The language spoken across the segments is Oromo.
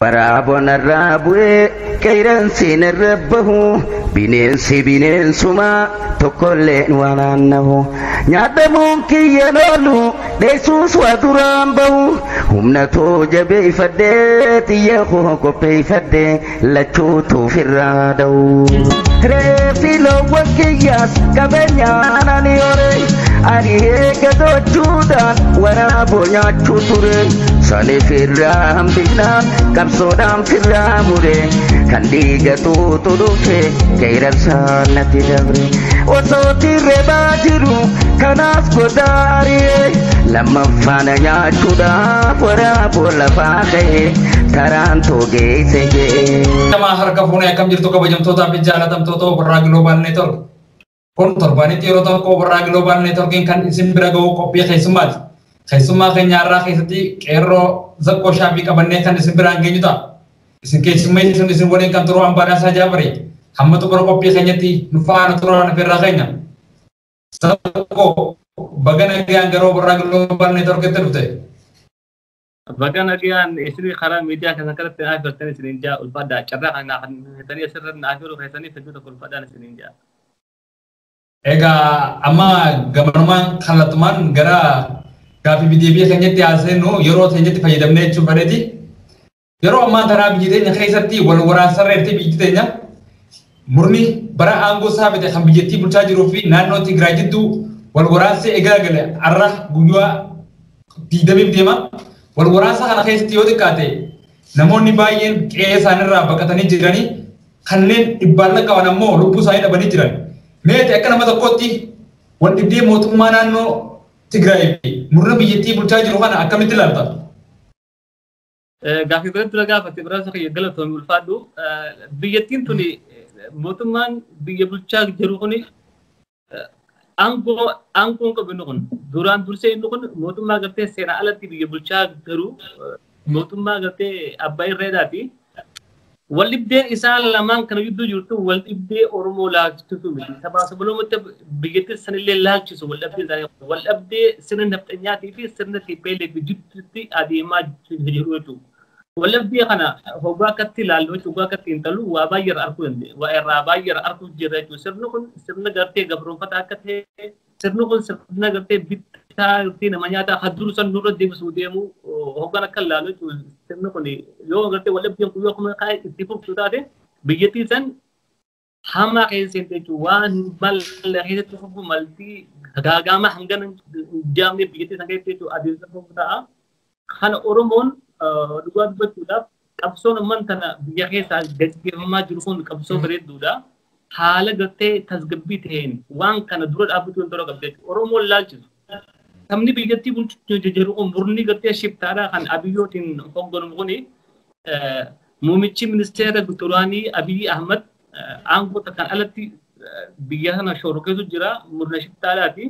Waraabon irraa bu'ee qeerransi irra bahu bineensi bineensumaa tokkolleen waan naannahu nyaadamuun kiyya loolu dheessuus waa duraan bahu humna too jabeeffadhee xiyya koo qopheeffadhee lachuutu ofirraa da'u. Reeffi loowwan kiyyaas qabeenyaan ani hore ani eega gochuudhaan waraaboo nyaachuu ture saniif irraa hambifnaan qabsoodhaan firraa mure kan dhiiga tuutu dhufe qeeransaan natti dabre osoo tirrebaa jiru kanaas godaari'e lammaffaana nyaachuudhaaf waraaboo lafaa ka'e taraan toogeesse je'e. Nama harka fuunee akkam jirtu kabajamtootaa fi jaalatamtoota Obarraa Global Network. Kun torbanitti yeroo tokko Obarraa Global Networkiin kan isin bira gahu qophii keessummaati. Keessummaa keenya har'aa keessatti qeerroo zaqqoo shaafii qabannee kan isin biraan geenyu ta'a. Isin keessummeessuun isin waliin kan turu Ambaadaasaa Jaafarii. Hamma xumura qophii keenyatti nu faana turaan ofirraa keenya. Zaqqoo baga nagaan gara Obarraa Global Networkitti dhufte. Baga nagaan isin karaa miidiyaa keessan kanatti naaf hirtanii isiniin jaa ulfaadhaa carraa kana hirtanii asirra naaf hiruu keessaniif hedduu tokko ulfaadhaan isiniin jaa. Egaa amma gamanumaan kallattumaan gara gaaffii deebii keenyatti haasofnu yeroo keenyatti fayyadamnee jechuun fedheeti. Yeroo ammaa tanaa biyya teenya keessatti wal waraansarra jirti biyyi teenya murni bara aangoo isaa fide kan biyyattii bulchaa jiruu fi naannoo Tigraay jidduu wal waraansee egaa gale har'a guyyaa 20 deema. Wal waraansa kana keessatti yoo xiqqaate namoonni baay'een qe'ee isaaniirraa baqatanii jiranii kanneen dhibbaan lakkaa'an ammoo lubbuu isaanii dhabanii jiran. Meeti akka nama tokkootti wal dhibdee mootummaa naannoo Tigraay fi murna biyyattii bulchaa jiru kana akkamitti ilaalta? Gaaffii biratti dura gaafatte biraasa kiyya galatoomii ulfaadhu. Biyyattiin tuni mootummaan biyya bulchaa jiru kuni aangoo aangoon qabu inni kun duraan dursee inni kun mootummaa gartee seera alatti biyya bulchaa jiru mootummaa gartee abbaa irreedhaati. Wal dhibdeen isaan lamaan kana gidduu jirtu wal dhibdee Oromoo laalchisu miti. Sabaa sablammoota biyyattii sanillee laalchisu wal dhabdee isaanii wal dhabdee sirna nafxanyaatii fi sirna TPLF gidduutti adeemaa jiru jechuudha. Wal dhabdee kana hoggaa akkatti ilaallu jechuudha hoggaa akkatti hin waa baay'ee irraa arguu dandeenya. Waa irraa baay'ee irraa arguu jira jechuudha. Sirni kun sirna gartee gabroonfataa akka ta'e sirni kun sirna gartee bittaa gartee nama nyaataa kan dur san nurra deebisuu deemu hoggaan akka ilaallu jechuudha. Sirni kun yoo gartee wal dhabdeen kun yoo akkuma itti fuftu taate biyyattii san hamaa keessa seente jechuudha. Waan bal'aa keessatti fufu maltii gaagaama hangana hin jaamne biyyattii san keessatti jechuudha adeemsa fufu ta'a. Kana Oromoon dhugaa dubbachuudhaaf qabsoon amman tana biyya keessaa gaggeeffamaa jiru kun qabsoo bareedduudha. Haala gartee tasgabbii ta'een waan kana dura dhaabbachuu hin qabdu jechuudha. Oromoon laalchisu. Sabni biyyattii bulchuu jiru kun murni gartee shiftaadhaa kan Abiyyootiin hoogganamu kuni muummichi ministeera duraanii Abiyyi Ahmad aangoo kan alatti biyya sana shororkeessu jira murna shiftaadhaati.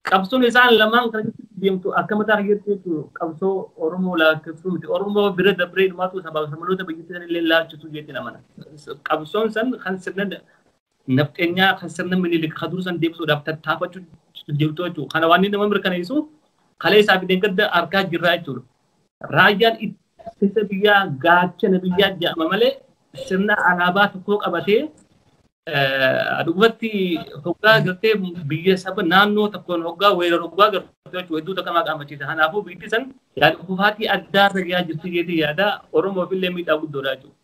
Qabsoon isaan lamaan kan deemtu akka mataa kiyyaatti jechuudha qabsoo Oromoo laalchisuu miti. Oromoo bira dabree dhumaatu sabaaf sablammoota biyyattii sana illee laalchisuu jetti namana. Qabsoon san kan sirna nafxeenyaa kan sirna minilik kan dur san deebisuudhaaf tattaafachuu jirtu jechuudha. Kana waan inni nama mirkaneessu kalee isaa fi deeggarda harkaa jirraa jechuudha. Raayyaan ittisa biyyaa gaachana biyyaa jedhama malee sirna alaabaa tokkoo qabatee dhugumatti hoggaa gartee biyya saba naannoo tokkoon hoggaa weerara hoggaa gartee jechuudha hedduu takka maqaa machiisa. Kanaafuu biyyi san yaada kufaatii addaa irra gahaa jirti jeetii yaada Oromoof illee miidhaa guddoodha jechuudha.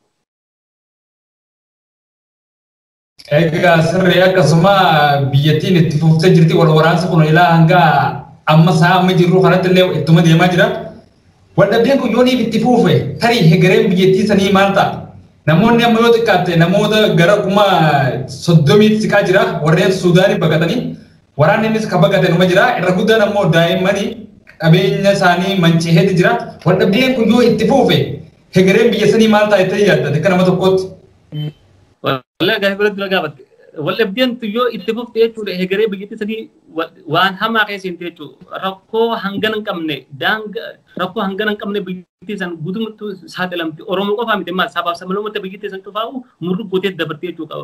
Egaa sirrii akkasuma biyyattiin itti fuftee jirti wal waraansi kun ilaa hanga amma sa'a amma jirru kanatti illee ittuma deemaa jira. Wal dhabdeen kun yooniif itti fufe tarii hegereen biyyattii sanii maal ta'a? Namoonni amma yoo xiqqaatte namoota gara 30,000 siqaa jira warreen Suudaanii baqatanii waraanni innis kan baqate numa jira irra guddaan ammoo daa'immanii qabeenya isaanii manca'eeti jira. Wal dhabdeen kun yoo itti fufe hegereen biyya sanii maal ta'a jettee yaadda akka nama tokkootti? Wallahi gaaffii biratti na gaafatte. Wal dhabdeen yoo itti fufte jechuudha hegeree biyyattii sanii waan hamaa keessa hin jechuudha. Rakkoo hangana hin qabne daanga rakkoo hangana hin qabne biyyattii san guutumatti saaxilamti. Oromoo qofaa miti ammaa sabaaf sablammoota biyyattii san cufaa'u murru gootee dabartee jechuudha.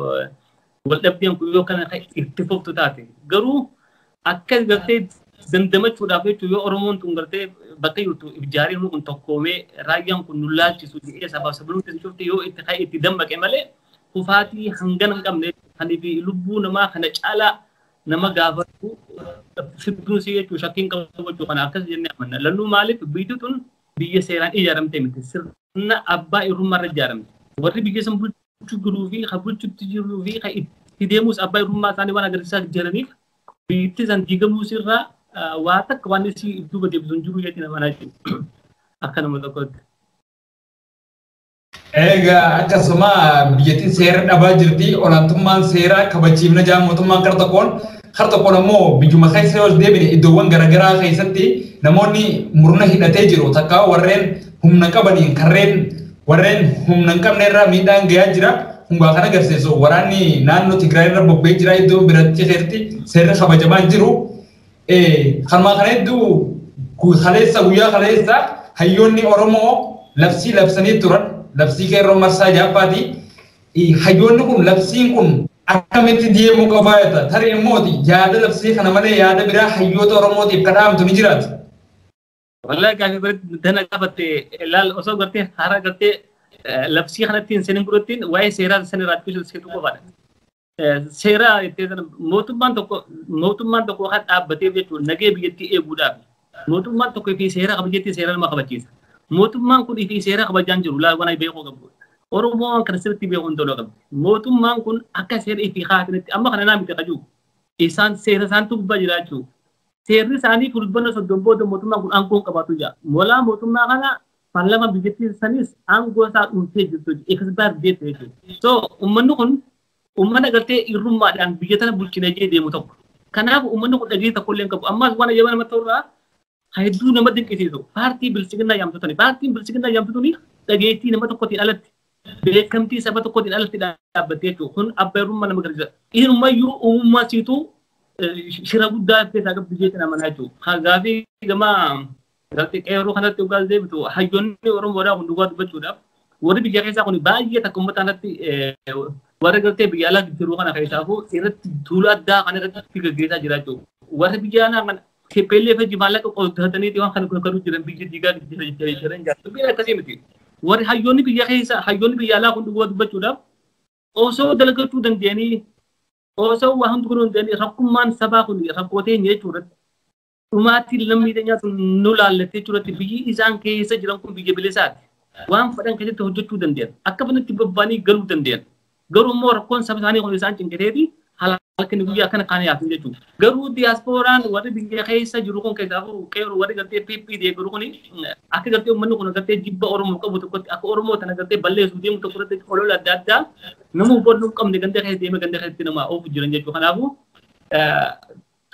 Wal dhabdeen kun yoo kana itti fuftu taate. Garuu akka gartee Dandamachuudhaaf jechuun yoo Oromoon tun gartee bakka jirtu ijaareen kun tokkoomee raayyaan kun nu laalchisu jedhee sabaaf sablammoota cufti yoo itti ka'e itti dammaqe malee kufaatii hangana hin qabne kanii fi lubbuu namaa kana caalaa nama gaafatu fidduun si jechuun shakkiin qabu jechuu kana akkas jennee amanna. Lalluu maaliif biyyi tun biyya seeraan ijaaramte miti sirna abbaa irrummaarra ijaaramte. Warri biyya san bulchuu jiruu fi kan bulchutti jiruu fi kan itti deemus abbaa irrummaa isaanii waan agarsiisaa jiraniif biyyatti san diigamuus irraa waa takka waan isii duuba deebisu hin jiru jetti nama jechuudha. Akka nama tokkotti. Egaa akkasuma biyyattiin seera dhabaa jirti olaantummaan seeraa kabachiifna jaa mootummaan kara tokkoon kara tokkoon ammoo biyyuma keessa yoo deebine iddoowwan garaagaraa keessatti namoonni murna hidhatee jiru takka warreen humna qabaniin karreen warreen humna hin qabne irraa miidhaan gahaa jira. Hungaa kan agarsiisu waraanni naannoo Tigraay irra bobba'ee jira iddoo biratti keessatti seerri kabajamaa hin jiru. Kanumaa kana hedduu kaleessa guyyaa kaleessa hayyoonni Oromoo labsii labsanii turan labsii qeerroo marsaa jaappaati. Hayyoonni kun labsiin kun akkamitti deemuu qaba jetta tarii immoo yaada labsii kana malee yaada biraa hayyoota Oromootiif kan dhaamtu ni jiraatu. Wallahi gaafii biratti dana gaafatte laal osoo gartee haaraa gartee labsii kanatti hin seenin godhattiin waa'ee seeraa san irraa seetu qofaadha. Seera mootummaan tokko kan dhaabbateef jechuun nagee biyyattii eeguudhaaf mootummaan tokko fi seera kabajeetti seera nama kabachiisa. Mootummaan kun fi seera kabajaan jiru laal waan beekuu qabu. Oromoon kana sirriitti beekuu hin toluu qabdi. Mootummaan kun akka seera ifii kaatanitti amma kana naa miti qajuu. Isaan seera isaantu gubbaa jira jechuudha. Seerri isaanii fulbana 30 booda mootummaan kun aangoo qabaatu jira. Molaa mootummaa kana paarlaamaa biyyattii sanis aangoo isaa dhuunfee jirtu expire date jechuudha. So uummanni kun uummata gartee irrummaadhaan biyya tana bulchina jee deemu tokko. Kanaaf uummanni kun dhageettii tokko illee hin qabu. Ammas waan ajaa'iba namatti tolurraa hedduu nama dinqisiisu. Paartii bilchiginnaa yaamtu tuni. Paartiin bilchiginnaa yaamtu tuni dhageettii nama tokkotiin alatti beekamtii saba tokkotiin alatti dhaabbatte jechuudha. Kun abbaa irrummaa nama agarsiisa. Inummayyuu uumummaa siituu shira guddaa keessaa qabdu jechuudha nama jechuudha. Gaafii gama gartee qeerroo kanatti dhugaa deebitu hayyoonni Oromoodhaa kun dhugaa dubbachuudhaaf warri biyya keessaa kun baay'ee takka uummata kanatti warra gartee biyya alaa jiru kana keessaafuu irratti duula addaa kana irratti gaggeessaa jira jechuudha. Warri biyya alaa kana TPLF maallaqa qooddatanii waan kana godhuu jiran biyya diigaa jiran jira. Dubbiin akkasii miti. Warri hayyoonni biyya keessa hayyoonni biyya alaa kun dhugaa dubbachuudhaaf osoo dalagachuu danda'anii osoo waa hundi godhuu danda'anii rakkummaan sabaa kun rakkoo jechuudha. Dhumaatiin lammii teenyaa sun nu laallattee jechuudha. Biyyi isaan keessa jiran kun biyya bilisaati. Waan fedhan keessatti hojjechuu danda'an. Akka fedhanitti bobba'anii galuu danda'an. Garuu immoo rakkoon saba isaanii kun isaan cinqiteeti halkan guyyaa akkana kana yaafin jechuudha. Garuu diyaaspooraan warri biyya keessa jiru kun keessaafuu qeerroo warri gartee PP deeggaru kun akka gartee uummanni kun gartee jibba Oromoo qabu tokkotti akka Oromoo tana gartee balleessuu deemu tokko irratti olola adda addaa nama hubannoo hin qabne ganda keessa deemee ganda keessatti nama oofu jiran jechuudha. Kanaafuu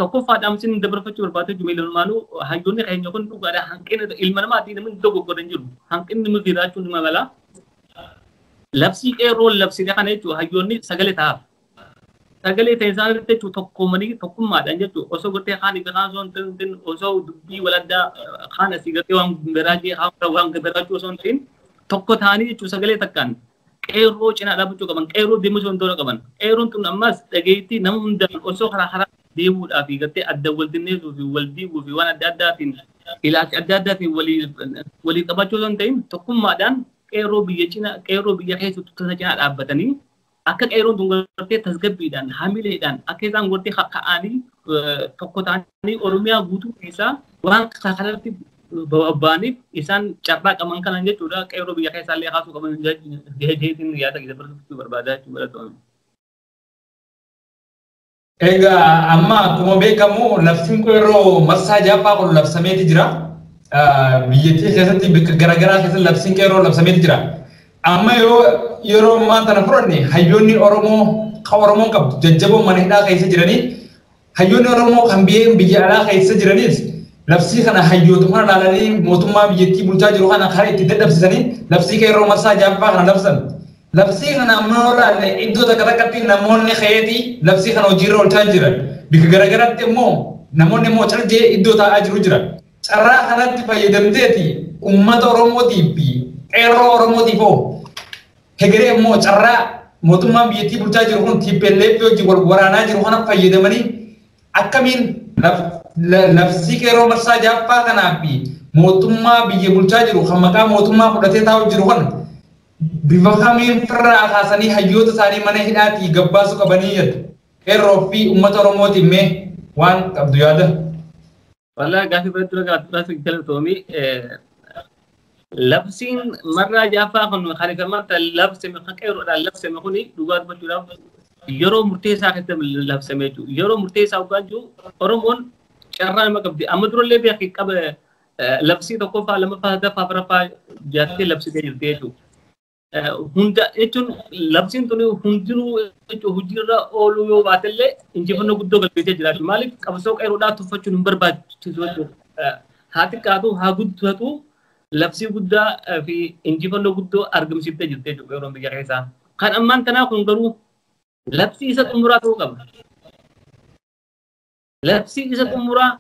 tokkoffaa dhaamsiin dabarfachuu barbaadu jechuudha miilumaanuu hayyoonni keenya kun dhugaadha hanqina ilma namaatii namni dogoggoran jiru hanqinni nama jiraachuu nama mala. Labsii qeerroo labsite kana jechuudha hayyoonni sagalee ta'aaf. Sagalee ta'e isaan irratti jechuudha tokkoomanii tokkummaadhaan jechuudha osoo gartee kaan itti kaan osoo hin ta'in osoo dubbii waladdaa kaan asii gartee waan biraa jee kaan waan biraa jee osoo hin ta'in tokko ta'anii jechuudha sagalee takkaan qeerroo cinaa dhaabbachuu qaban qeerroo deemuu osoo hin tola qaban qeerroon tun ammas dhageettii nama hundaan osoo karaa karaa deemuudhaaf gartee adda wal dinneessuu fi wal diiguu fi waan adda addaatiin ilaalcha adda addaatiin walii qabaachuu osoo hin ta'in tokkummaadhaan qeerroo biyya cinaa qeerroo biyya keessattuu tasa cinaa dhaabbatanii akka qeerroon tun gartee tasgabbiidhaan hamileedhaan akka isaan gartee ka'anii tokko ta'anii Oromiyaa guutuu keessaa waan kanarratti bobba'aniif isaan carraa qaban kanan jechuudha qeerroo biyya keessaa illee kaasuu qaban jeetiin yaada keessa barbaachuu barbaadaa jechuudha. Egaa amma akkuma beekamu labsiin qeerroo marsaa jaappaa kun labsameeti jira. Biyyattii keessatti bakka garaagaraa keessatti labsiin qeerroo labsameeti jira. Amma yoo yeroo ammaa tana fudhanne hayyoonni Oromoo kan Oromoon qabdu jajjaboo mana hidhaa keessa jiranii hayyoonni Oromoo kan biyya alaa keessa jiraniis labsii kana hayyootuma ilaalanii mootummaa biyyattii bulchaa jiru kana karaa itti dadhabsiisanii labsii qeerroo marsaa jaappaa kana labsan. Labsii kana ammoo ilaalle iddoo takka takkatti namoonni ka'eetii labsii kana hojiirra oolchaa jiran. Bakka garaagaraatti immoo namoonni immoo caljee iddoo taa'aa jiru jira. Carraa kanatti fayyadamteeti uummata Oromootiif fi qeerroo Oromootiif hoo hegeree immoo carraa mootummaan biyyattii bulchaa jiru kun TPLF wajjin wal waraanaa jiru kana fayyadamanii akkamiin Labsii qeerroo marsaa jaaffaa kanaa fi mootummaa biyya bulchaa jiru kan maqaa mootummaa fudhatee taa'u jiru kana bifa kamiin firraa kaasanii hayyoota isaanii mana hidhaatii gabbaasuu qabanii jedhu. Qeerroo fi uummata Oromootiin mee waan qabdu yaada. Wallaahi gaaffii bareedduu gaafii galatoomii. Labsiin marraa jaaffaa kun kan labsame kan qeerroodhaan labsame kuni dhugaa dubbachuudhaaf yeroo murteessaa keessatti labsame jechuudha. Yeroo murteessaa hoggaan jiru Oromoon carraa nama qabdi. Amma durallee beekii qaba labsii tokkoffaa lammaffaa sadaffaa afuraffaa jaattee labsitee jirti jechuudha. Hunda jechuun labsiin tuni hundinuu jechuun hojiirra ooluu yoo baatellee injifannoo guddoo galmeessee jira. Maaliif qabsoo qeerroodhaa tuffachuun hin barbaachisu jechuudha. Haa xiqqaatu haa guddatu labsii guddaa fi injifannoo guddoo argamsiiftee jirti jechuudha qeerroon biyya keessaa. Kan ammaan tanaa kun garuu labsii isa xumuraa ta'uu qaba. Labsii isa xumuraa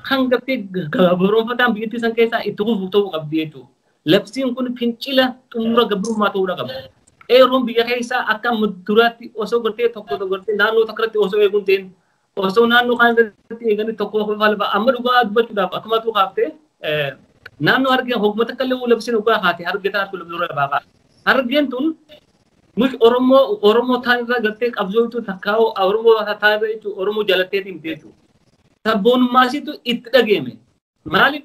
kan gartee gabroonfataan biyyattii san keessaa itti kufu ta'uu qabdi jechuudha. Labsiin kun fincila xumura gabrummaa ta'uu qaba. Qeerroon biyya keessaa akka amma duraatti osoo gartee tokko gartee naannoo tokko irratti osoo eeguun ta'in osoo naannoo kaan irratti eeganii tokko qofa lafa amma dhugaa dubbachuudhaaf akkuma tuu kaaftee naannoo hargeen hogguma takka illee labsiin dhugaa kaate hargee taatu dura lafaa kaate. Hargeen tun nuti Oromoo taan irra gartee qabsootu takkaa Oromoo taan irra jechuun Oromoo jaalattee himte jechuudha. Sabboonummaasitu itti dhageeme. Maaliif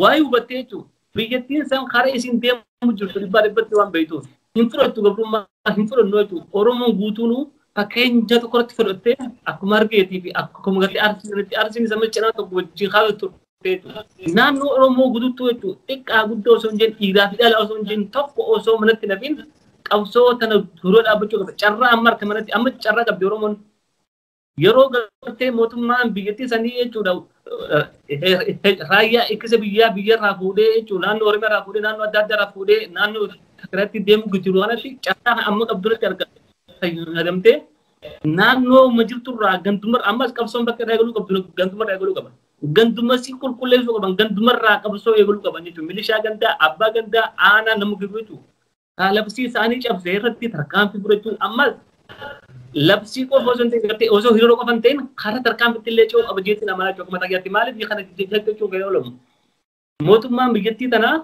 waa'ee hubattee jechuudha. Biyyattiin san karaa isin deemu jirtu dhibbaa dhibbatti waan beektuuf hin fudhattu gabrummaa hin fudhannu jechuudha. Oromoon guutuun fakkeenya tokko irratti fudhattee akkuma argeetii fi akkuma gartee arsiin isa cinaa tokko wajjin haala turte jechuudha. Naannoo Oromoo guutuutu jechuudha xiqqaa guddaa osoo hin jenne dhiiraa fi dhalaa osoo hin jenne tokko osoo manatti nafin qabsoo tana dura dhaabbachuu qaba. Carraa amma harka manatti amma carraa qabdi Oromoon. Yeroo gartee mootummaan biyyattii sanii jechuudha raayyaa ittisa biyyaa biyyarraa fuudhee jechuudha naannoo Oromiyaarraa fuudhee naannoo adda addaarraa fuudhee naannoo Tigraayatti deemu jiru kanatti carraa amma qabduratti argamtee naannoo jirturraa gandumarraa ammas qabsoon bakka irraa eegaluu qabdu gandumarraa eegaluu qaban. Ganduma si qulqulleessuu qaban gandumarraa qabsoo eegaluu qaban jechuudha. Milishaa gandaa abbaa gandaa aanaa nama gidduu jechuudha. Labsii isaanii cabsee irratti tarkaanfii fudhachuun ammas labsii qofa osoo hin ta'in gartee osoo hiriiroo qofa hin ta'in karaa tarkaanfiitti illee ce'uu qaba jeetti nama laachuu akkuma tajaajilatti maaliif kana jechuun kan oolamu. Mootummaan biyyattii tanaa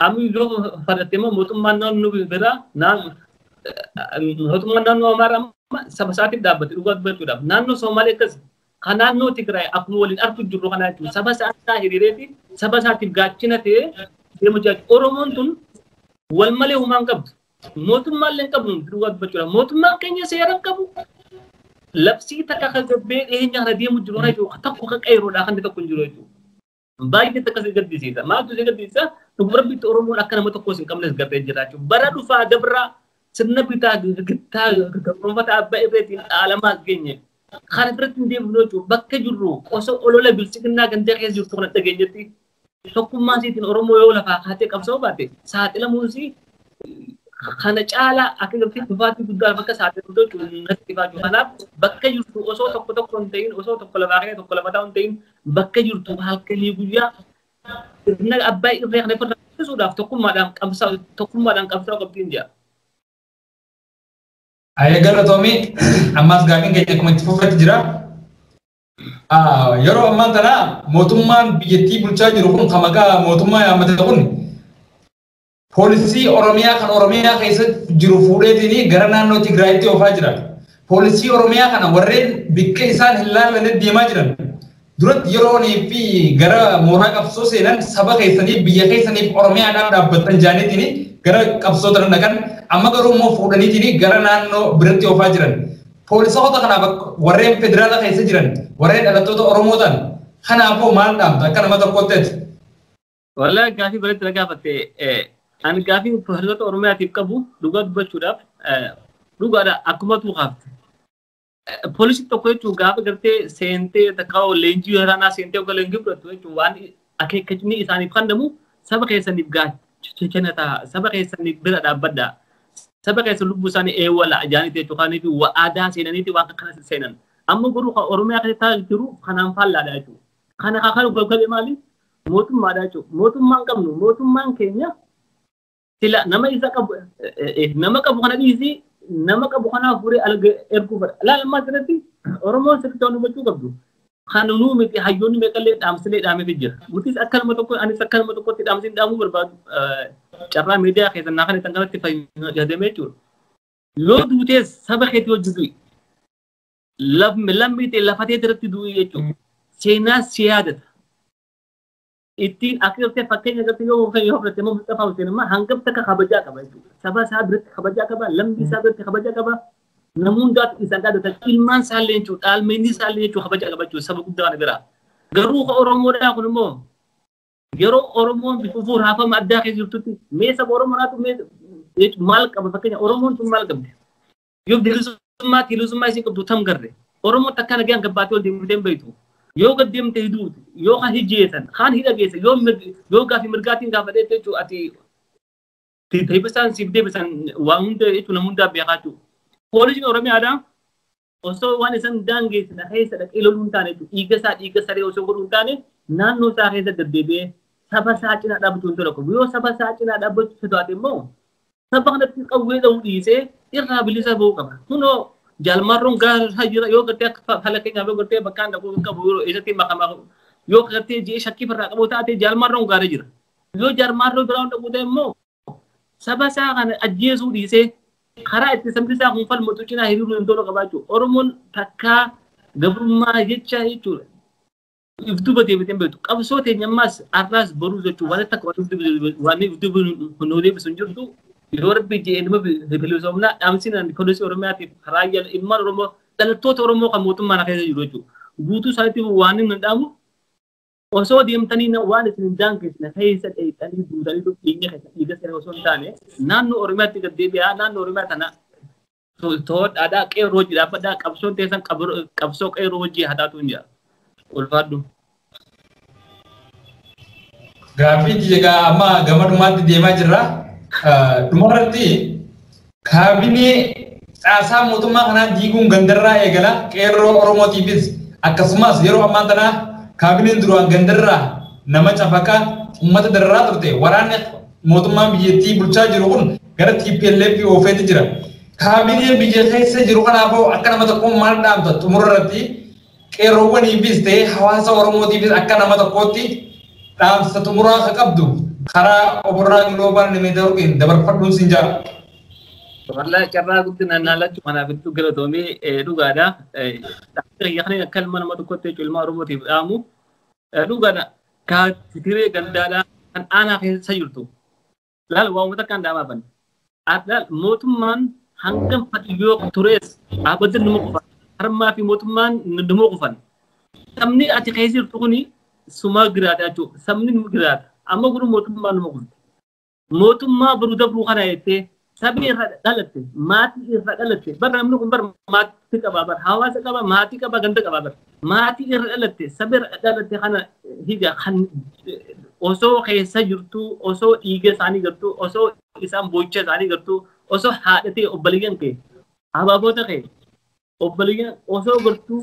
amma yoo fudhatte immoo mootummaan naannoo biraa mootummaan naannoo Amaaraa amma saba isaatiif dhaabbate dhugaa dubbachuudhaaf naannoo Somaalee akkas kan naannoo Tigraay akkuma waliin argu jirru kana jechuudha saba isaa hiriireeti saba isaatiif gaachina ta'ee deemu jira. Oromoon tun wal malee humaan qabdu. Mootummaan illee qabnu dhugaa dubbachuudha. Mootummaan keenya seera hin qabu. Labsii takka kan gabbee dhiyeenya kana deemu jiru kana jechuudha. Tokko kan qeerroodhaa kan tokko hin jiru jechuudha. Baay'ee takka si gaddisiisa. Maaltu si gaddisiisa? Dhuguma rabbiitti Oromoon akka nama tokkos hin qabnes gartee jira jechuudha. Bara dhufaa dabraa sirna bitaa gittaa gabroonfata abbaa irreetiin dhaalamaa geenye. Kana biratti hin deemnu jechuudha. Bakka jirru osoo olola bilchiginnaa gandee keessa jirtu kana dhageenyetti tokkummaa isiitiin Oromoo yoo lafaa kaatee qabsoo baate saaxilamuusi kana caalaa akka gartee dhufaatii guddaa bakka saaxilamtu jechuudha natti ifaa jiru. Kanaaf bakka jirtu osoo tokko tokko hin ta'in osoo tokko lafaa ka'ee tokko lafa taa'u hin ta'in bakka jirtu halkanii guyyaa sirna abbaa irree kana irra ittisuudhaaf tokkummaadhaan qabsaa'uu qabdiin jedha. Ayyee galatoomii ammas gaafiin keenya akkuma itti fufetti jira. Yeroo ammaan tana mootummaan biyyattii bulchaa jiru kun kan maqaa mootummaa yaammate kun poolisii Oromiyaa kan Oromiyaa keessa jiru fuudheetiin gara naannoo Tigraayitti oofaa jira. Poolisii Oromiyaa kana warreen bikka isaan hin laallanne deemaa jiran. Duratti yeroo fi gara mooraa qabsoo seenan saba keessaniif biyya keessaniif Oromiyaadhaaf dhaabbattan jaaniitiin gara qabsoo tana dhaqan amma garuu immoo fuudhaniitiin gara naannoo biratti oofaa jiran. Poolisoota kanaaf warreen federaala keessa jiran warreen dhalattoota Oromoo ta'an kanaafuu maal dhaamta akka nama tokkotti? Wallaahi gaafii bareedduu na gaafatte. Ani gaafii poolisoota Oromiyaatiif qabu dhugaa dubbachuudhaaf dhugaadha akkuma tuu kaafte. Poolisii tokko jechuun gaafa gartee seentee takka leenjii waraanaa seentee yookaan leenjii fudhattu jechuun waan akeekkachni isaaniif kennamu saba keessaniif gaachana ta'a saba keessaniif bira dhaabbadha. Saba keessa lubbuu isaanii eewwala jaaniiti jechuudha. Kanaaf aadaa seenaniiti waan kana seenan. Amma garuu kan Oromiyaa keessa jiru kanaan faallaadha jechuudha. Kana kan galee maali? Mootummaadha jechuudha. Mootummaan qabnu mootummaan keenya sila nama isa qabu nama qabu kana dhiisii nama qabu kanaaf furee erguu fedha. Laal ammaa asirratti Oromoon sirriitti waan hubachuu qabdu. Kan nuu miti hayyoonni meeqallee dhaamsilee dhaameef jira. Nutis akkanuma tokko anis akkanuma tokkotti dhaamsiin dhaamuu barbaadu carraa miidiyaa keessan naa kan kanatti fayyadamee jechuudha. Yoo duutees saba keetii hojii du'i. Lammii ta'e lafatee irratti du'i jechuudha. Seenaa si yaadata. Ittiin akka gartee fakkeenya gartee yoo yoo fudhatte immoo Mustafaa Hussein immoo hangam takka kabajaa qaba jechuudha. Saba isaa biratti kabajaa qaba, lammii isaa biratti kabajaa qaba. Namni hundaatu isaan dhaadata. Ilmaan isaallee jechuudha, dhaalmeenni isaallee jechuudha kabajaa qaba jechuudha saba guddaa kana biraa. Garuu Oromoodhaa kun immoo yeroo Oromoon bifa raafama addaa keessa jirtutti mee saba Oromoodhaatu mee maal qaba fakkeenya Oromoon tun maal qabdi? Yoo bilisummaa isin qabdu tam garre. Oromoon takka nagaan gabbaatee ol deemtee hin beektu. Yoo gad deemte hiduuti, yoo kan hijjeessan, kan hidhageessan, yoo gaaffii mirgaatiin gaafadhee jechuudha ati deebisaan siif deebisan waa hunda jechuudha nama hundaa beekaa jechuudha. Poolisiin Oromiyaadhaa osoo waan isaan daangeessina keessa dhaqee loluu hin taane jechuudha. Dhiiga isaa dhiiga saree osoo godhuu hin taane naannoo isaa keessa deddeebi'ee saba isaa cinaa dhaabbachuu hin tolu. Yoo saba isaa cinaa dhaabbachuu sodaate immoo saba kanatti qawwee dha'uu dhiisee irraa bilisa ba'uu qaba. Kunoo Jaalmarroon gaara jira yoo gartee akka fala keenyaaf yoo gartee bakkaan dhaquu qabu yeroo eessatti makamaa yoo gartee ji'ee shakkii irraa qabu taate jaalmarroon gaara jira. Yoo jaalmarroo biraan dhaquu ta'e immoo saba isaa kana ajjeesuu dhiisee karaa itti sabni isaa kun falmatu cinaa hiriiruu hin tolu qabaachuu. Oromoon takkaa gabrummaa jecha jechuudha. If duuba deebitee hin beektu. Qabsoo teenya ammaas har'aas boruu jechuudha. Waan takka waan if duuba nu deebisu hin jirtu. Yeroo rabbi jedhee nama bilisoomnaa dhaamsiin poolisii Oromiyaatiif raayyaa ilmaan Oromoo dhalattoota Oromoo kan mootummaan keessa jiru jechuudha. Guutuu isaaniitiif waan inni dhaamu osoo deemtanii waan isin hin daangeessine keessa dheeyxanii duutanii dhiigni keessa dhiiga seera osoo hin taane naannoo Oromiyaatti gad deebi'aa naannoo Oromiyaa tana to'adhaa qeerroo hojii dhaabbadhaa qabsoon teessan qabsoo qeerroo hojii hataatu hin jira. Ulfaadhu. Gaaffii egaa amma gama dhumaatti deemaa jirra. Dhumarratti kaabinee caasaa mootummaa kanaa diiguun gandarraa eegala qeerroo Oromootiifis akkasumas yeroo ammaa tana kaabineen duraan gandarraa nama cafaqaa uummata dararaa turte waraanni mootummaan biyyattii bulchaa jiru kun gara TPLF oofeeti jira. Kaabinee biyya keessa jiru kanaafuu akka nama tokkoon maal dhaamta xumura irratti qeerroowwaniifis ta'ee hawaasa Oromootiifis akka nama tokkootti dhaamsa xumuraa akka qabdu karaa Oborraa Global Networkiin dabarfadhuun sin jaa. Wallahi carraa guddina naallachuu kanaaf hedduu galatoomee dhugaadha. Dhaabbilee akka ilma nama tokkotti jechuun ilma Oromootiif dhaamu dhugaadha. Kaatiree gandaadhaa kan aanaa keessa jirtu. Laal waa uummata kan dhaamaa banne. Laal mootummaan hangam fadhiyyoo tures dhaabbatni numa qufan. Harmaa fi mootummaan numa qufan. Sabni ati keessa jirtu kuni sumaa giraata jechuudha. Sabni numa giraata. Amma guruu mootummaa numa qufti. Mootummaa baruu dabruu kana jettee sabni irra dhalatte maatii irra dhalatte bara namni kun bara maatii qaba bara hawaasa qaba maatii qaba ganda qaba bara maatii irra dhalatte sabni irra dhalatte kana higa kan osoo keessa jirtu osoo dhiiga isaanii gartu osoo isaan boocha isaanii gartu osoo haadhatee obboleeyyan kee abaaboota kee obboleeyyan osoo gartuu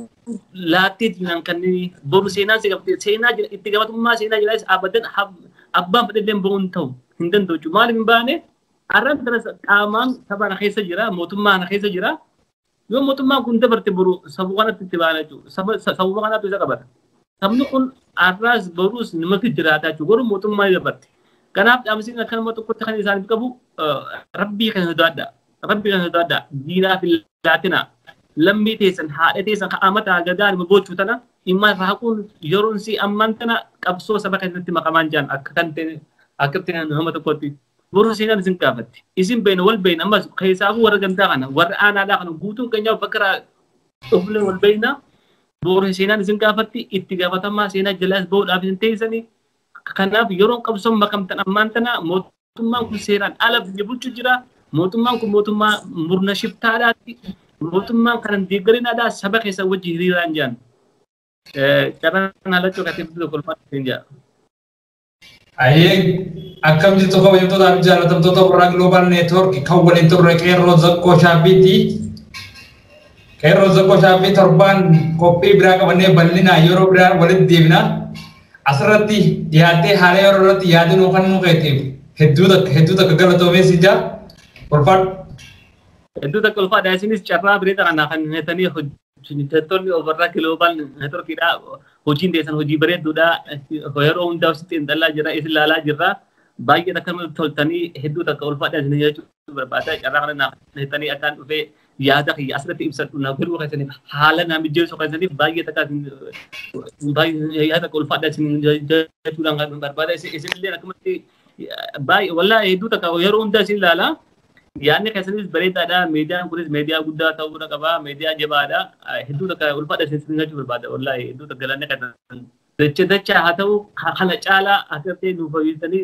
laattee diinaan kanneen boru seenaa si qabte seenaa jira itti gaafatamummaa seenaa jira abadan abbaan fedhallee bahuun ta'u hin danda'u jechuudha maaliif hin baane Arran tana qaamaan saba kana keessa jira mootummaa kana keessa jira yoo mootummaan kun dabarte boru sabuu kanatti itti baana jechuudha sabuma kanaatu isa qabata sabni kun arraas boruus namatti jiraata jechuudha garuu mootummaa ni dabarte kanaaf dhaamsiin akka nama tokkotti kan isaaniif qabu rabbii kan sodaadha rabbii kan sodaadha diinaa fi laatina lammii teessan haadha teessan amataa gadaa nama boochuu tana dhimma irraa haquun yeroon si ammaan tana qabsoo saba keessatti maqamaan jiran akka kan ta'e akkatti nama tokkotti. Boru seenaan isin gaafatti. Isin beena wal beena ammas keessaafuu warra gandaa kana warra aanaadhaa kana guutuun keenyaaf bakka dhufne wal beena. Boru seenaan isin gaafatti itti gaafatamaa seenaa jalaas bahuudhaaf isin teessanii. Kanaaf yeroon qabsoon makamtan ammaan tana mootummaan kun seeraan ala biyya bulchu jira. Mootummaan kun mootummaa murna shiftaadhaati. Mootummaan kanan deeggarinaadhaa saba keessa wajji hiriiraan jiran. Carraan haalachuu katee bituu kolfaan isin jira. Ayyee akkam jirtu kabajamtoota fi jaallatamtoota Oborraa Global Network kan waliin turre qeerroo Zakkoo Shaabbiitti. Qeerroo Zakkoo Shaabbii torbaan qophii biraa qabannee bal'inaan yeroo biraa walitti deebina. Asirratti dhiyaattee haala yeroo irratti yaadannoo kan nu keetiif hedduu takka galatoomee si jaa. Ulfaadhu. Hedduu takka ulfaadha. Isinis carraa bireeta kana kan netanii Hojjettoonni Obarraa Global Networkiidha. Hojiin teessan hojii bareedduudha. Yeroo hundaa sitti xiinxalaa jira, isin ilaalaa jirra. Baay'ee takka toltanii hedduu takka ulfaadhaa isin jechuu barbaada. Carraa kana naaf hettanii akkaan dhufee yaada kiyya asirratti ibsadhu naaf godhuu keessaniif haala naa mijeessuu keessaniif baay'ee takka baay'ee yaada takka ulfaadhaa isin jechuudhaan kan barbaada. Isinillee akkamatti baay'ee wallaahi hedduu takka yeroo hundaa isin ilaalaa. Yaadni keessanis bareedaadha. Miidiyaan kunis miidiyaa guddaa ta'uu qaba. Miidiyaa jabaadha. Hedduu takka ulfaadha isin jechuu barbaada. Wallaahi hedduu takka galanni keessan dacha dacha haa ta'u kana caalaa akka ta'e nuuf hojjetanii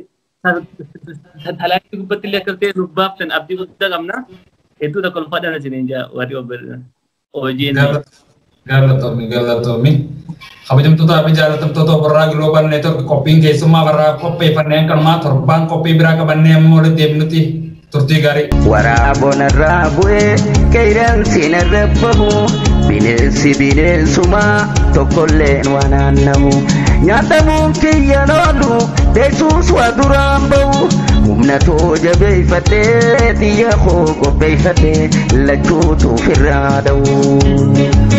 talaallii gubbatti illee akka ta'e nuuf baaftan abdii guddaa qabna. Hedduu takka ulfaadhaan isiniin jaa warri hojiin. Galatoomii galatoomii. Kabajamtootaa fi jaallatamtoota Obarraa Global Network qophiin keessummaa barraa qopheeffannee kanumaa torbaan qophii biraa qabannee ammoo walitti deebinutti turtii gaarii. Waraabonarraa bu'ee qeerransi narra bahu bineensi bineensumaa tokkolleen waan aannamu nyaatamuun kiyyan oolu deessuus waa duraan bahu humna too jabeeffadhee xiyya koo qopheeffadhee lachuutu ofirraa dha'u.